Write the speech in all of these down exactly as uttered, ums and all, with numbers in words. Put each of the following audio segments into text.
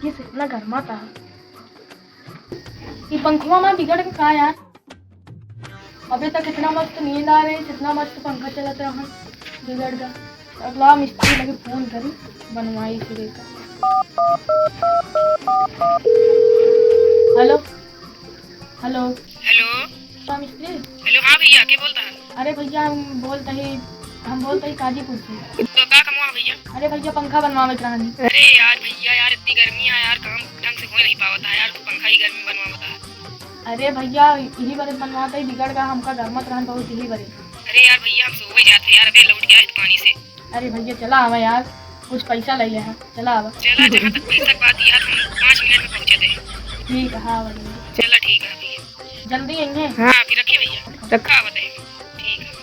ये से इतना गर्मा था। ये पंखवा मा बिगड़ के का यार? अबे तक इतना मस्त नींद आ रही, इतना मस्त पंखा चलत रहा, बिगड़ गया। अगला मिस्त्री लगे फोन करी, बनवाई फिर एका। हेलो, हेलो। हेलो। हाँ मिस्त्री। हेलो, हाँ भैया, के बोलता है? अरे भैया, हम बोलत ही, हम बोलत ही काजीपुर से। तो का कमवा भैया? अरे भैया, पंखा बनवावे के रहनी। अरे यार भैया, यार इतनी गर्मी है यार, काम ढंग से हो नहीं पावत है यार, तू पंखा ही गर्मी बनवावत है। अरे भैया, यही बरे बनवात ही, बिगड़ गया, हमका गरमत रहन बहुत यही बरे। अरे यार भैया, हम सोवे जात है यार, अबे लौट गया है दुकानी से। अरे भैया, चला आवा यार, कुछ पैसा ले ले है, चला आवा। चला, जहाँ तक पैसा की बात यार, हम पाँच मिनट में पहुँचा दे। ठीक है, हाँ भैया। चला ठीक है भैया। जल्दी आएंगे। हाँ, फिर रखिए भैया। रख। हाँ, बताइए। ठीक है।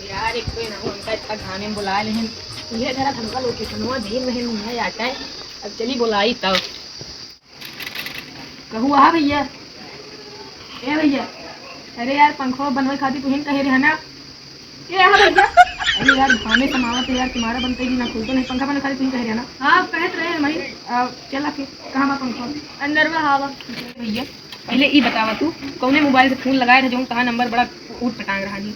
यार, एक तो ना हमका इतना घामे में बुला लेहन, ये जरा हमका लोकेशनवा भेज रहे हैं, नहीं आता है। अब चली बुलाई तब। कहू, हाँ भैया। ए भैया, अरे यार, पंखवा बनवाए खातिर तुहिन कहे रहे ना। ए, हाँ भैया। अरे यार, घामे समावत है यार, तुम्हारा बनते ही ना खुलते नहीं, पंखा बनवाए खातिर तुहिन कहे रहे ना। हाँ, कहत रहे हैं भाई। अब चला के, कहाँ बा पंखवा? अंदर में हवा। भैया, पहले ई बतावा तू, कौने मोबाइल से फोन लगाए रहे, जौन तहार नंबर बड़ा उट पटांग रहा जी?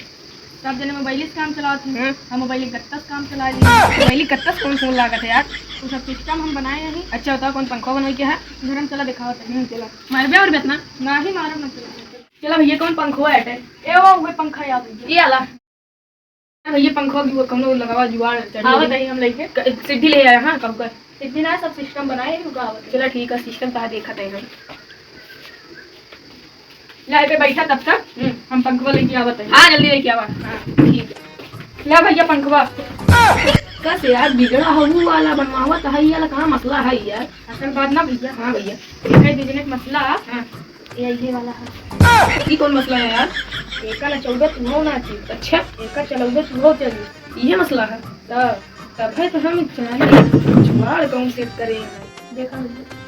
सब जने मोबाइल से काम चलावत हैं। हाँ। हम मोबाइल गत्ता से काम चला ली। मोबाइल गत्ता से कौन फोन लागत है यार? वो सब सिस्टम हम बनाए हैं। अच्छा, बताओ, कौन पंखवा बनवाई के है? घर हम चला दिखावत है। हम्म, चला। मारबे और बेतना? ना ही मारो, ना चला। चला भैया, कौन पंखवा है? ए, वो, वो पंखा याद है। ये आला। भैया, पंखवा की वो कौनो लगावा जुगाड़ चढ़ी हाँ, है। बताइए, हम लेके। क-, सीढ़ी ले आया, हाँ, कब कर? सीढ़ी ना, सब सिस्टम बनाए हैं, रुका, बताइए। चला, ठीक है, सिस्टम कहाँ देखा थे हम। ले, ए पे बैठा तब तक, हम्म। हम पंखवा लेके आवत है। हाँ, जल्दी लेके आवा। हाँ, ठीक है। ला भैया, पंखवा। कस यार, बिगड़ा हो, वो वाला बनवावत है, ये वाला कहाँ मसला है यार? असल बात ना भैया। हाँ भैया। ये बिजनेस मसला। हाँ। ये, ये वाला है। ई कौन मसला है यार? एका ना चलबे तू हो ना चीज। अच्छा। एका चलबे तू हो चली। ये मसला है? तब, तब है तो हम जाने जुगाड़ कौन से करें। देखा भैया।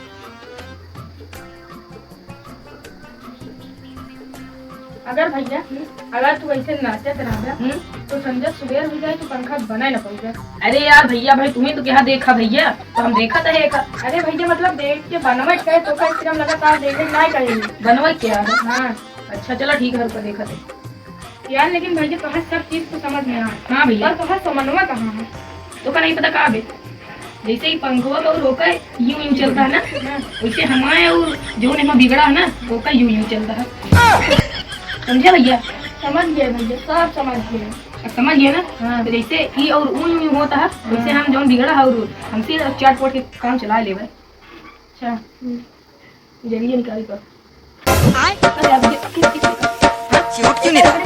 अगर भैया, हम्म। अगर तू ऐसे नाचत रहबे, हम्म। तो संझा सुबेर हो जाए तो पंखा बनाए ना पाउबे। अरे यार भैया, भाई तुम्हें तो क्या देखा भैया, तो हम देखा था एक। अरे भैया, मतलब देख के बनवे के तो का एकदम लगातार देखे ना कहीं। बनवे क्या है? हाँ। अच्छा चला ठीक है, रुका देखा थे। यार लेकिन भैया तोहार सब चीज तो समझ में आ। हाँ भैया। पर तोहार समनवा कहाँ है? तो का नहीं पता का बे? जैसे ही पंखवा का और ओका यूं यूं चलता है ना, हाँ। वैसे हमारे और जो एमा बिगड़ा है ना, ओका यूं यूं चलता है। समझे भैया? समझ गए भैया, सब समझ गए। अब समझ गए ना? हाँ। तो जैसे ई और ऊ यूं यूं होता है, वैसे हाँ। हम जौन बिगड़ा है और हमसे चाट पोट के काम चला लेवे। अच्छा। हम्म। जल्दी निकाल कर। अरे, अब ये, ये, ये, ये, हाँ? चोट क्यों नहीं रहा?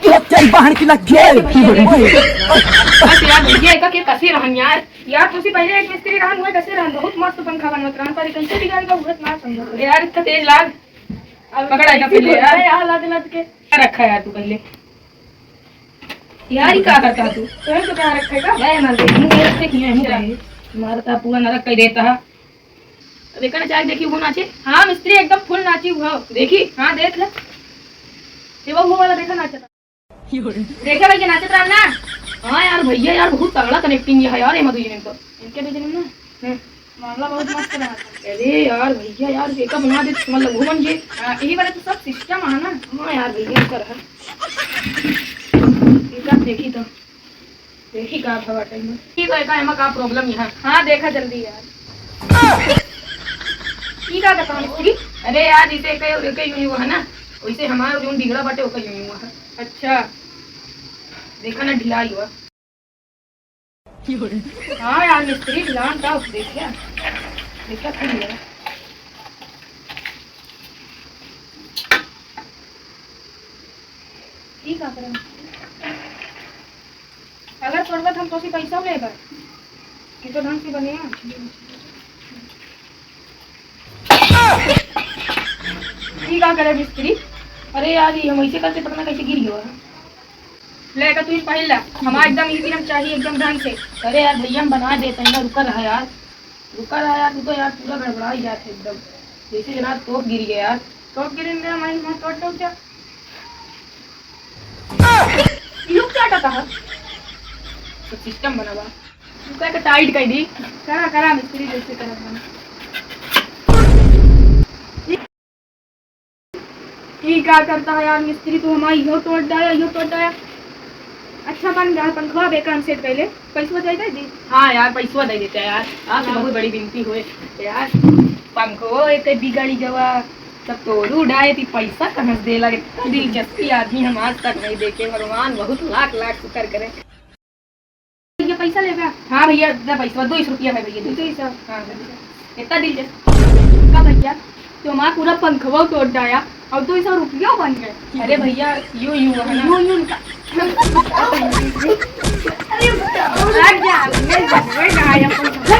ये चल बाहर की लग गया। बस यार, भैया, एका के कसी रहन यार। यार, तुसी पहले एक मिस्त्री रहन, हुए कसी रहन, बहुत मस्त पंखा बनवत रहन, पर कैसे बिगाड़ गया, हुए ना समझो। यार, इतना तेज लाग। अब पकड़ा है का कैसे पहले यार? बोलता है यार, लद लद के। क्या रखा है यार तू पहले? यार, ई का करता तू? तोहे तो कहाँ रखेगा? वह हमारे मुंह में रखे कि नहीं, मुंह अच्छा। पे। मारता पूरा नरक कर देता है। अब एक ना चाय देखी, वो नाचे। हाँ, मिस्त्री एकदम फुल नाची हुआ। देखी? हाँ, देख ले। ये वो, वो वाला देखा नाचता। देखे भैया, नाचत रहा ना। हाँ यार, भैया यार, बहुत तगड़ा कनेक्टिंग है यार, ये मधु जी ने तो। इनके भी जन्म ना। हम्म। मामला बहुत मस्त रहा था। अरे यार भैया यार, एका बना दे, मतलब, वो बन जे। हाँ, यही वाला तो सब सिस्टम है ना। हाँ यार भैया, कर है। एका देखी तो, देखी का भवा टाइम में। ठीक है, एका एमा का प्रॉब्लम यहाँ? हाँ, देखा जल्दी यार। ई का देखा मिस्त्री? अरे यार, जैसे एका, एका यूं हुआ है ना, वैसे हमारा जो बिगड़ा बाटे, ओका यूं हुआ है। अच्छा। देखा ना, ढिलाई हुआ। हाँ यार, मिस्त्री ढिलान का देखिया, देखिया खुद लिया। ठीक है, करें। अगर छोड़बा तो हम तोसी पैसा लेबा। कि तो ढंग से बनिया। ई का करे मिस्त्री? अरे यार, ये हम ऐसे करके पता ना कैसे गिर गया। ले का तू ही पहिला, हमारा एकदम ई फिल्म चाहिए एकदम ढंग से। अरे यार भैया, हम बना देते हैं ना, रुका रहा यार, रुका रहा यार, तू तो यार पूरा गड़बड़ा ही जात है एकदम, जैसे जना तोप गिर गया यार। तोप गिरे में हमारी मुंह तोड़ दो क्या? यो, क्या कहता है? तो सिस्टम बनावा। तू कह के टाइट कर दी। करा, करा, मिस्त्री जैसे करत बना। ई का करता है यार मिस्त्री, तू हमारा इहो तोड़ डाया, इहो तोड़ डाया। अच्छा बन गया पंखवा, बेकार सेट कैले। पैसवा दे दे दी। हाँ यार, पैसवा दे देते हैं यार, आपसे हाँ। बहुत बड़ी विनती हुए यार। पंखवा एक बिगड़ी गवा, सब तोड़ू डाए थी, पैसा कहाँ से दे लगे? इतना दिलचस्पी आदमी हम आज तक नहीं देखे। भगवान, बहुत लाख लाख शुक्र करे। ये पैसा लेगा? हाँ भैया, दे पैसा, दो सौ रुपया है भैया, दो सौ। हाँ भैया, इतना दिलचस्प। का भैया, तो हमारा पूरा पंखवा तोड़ डाया और दो सौ रुपया बन गए। अरे भैया, यूं, यूं है ना। यूं, यूं का। अरे भैया, हट जा, मैं बनवे ना आया पंखवा।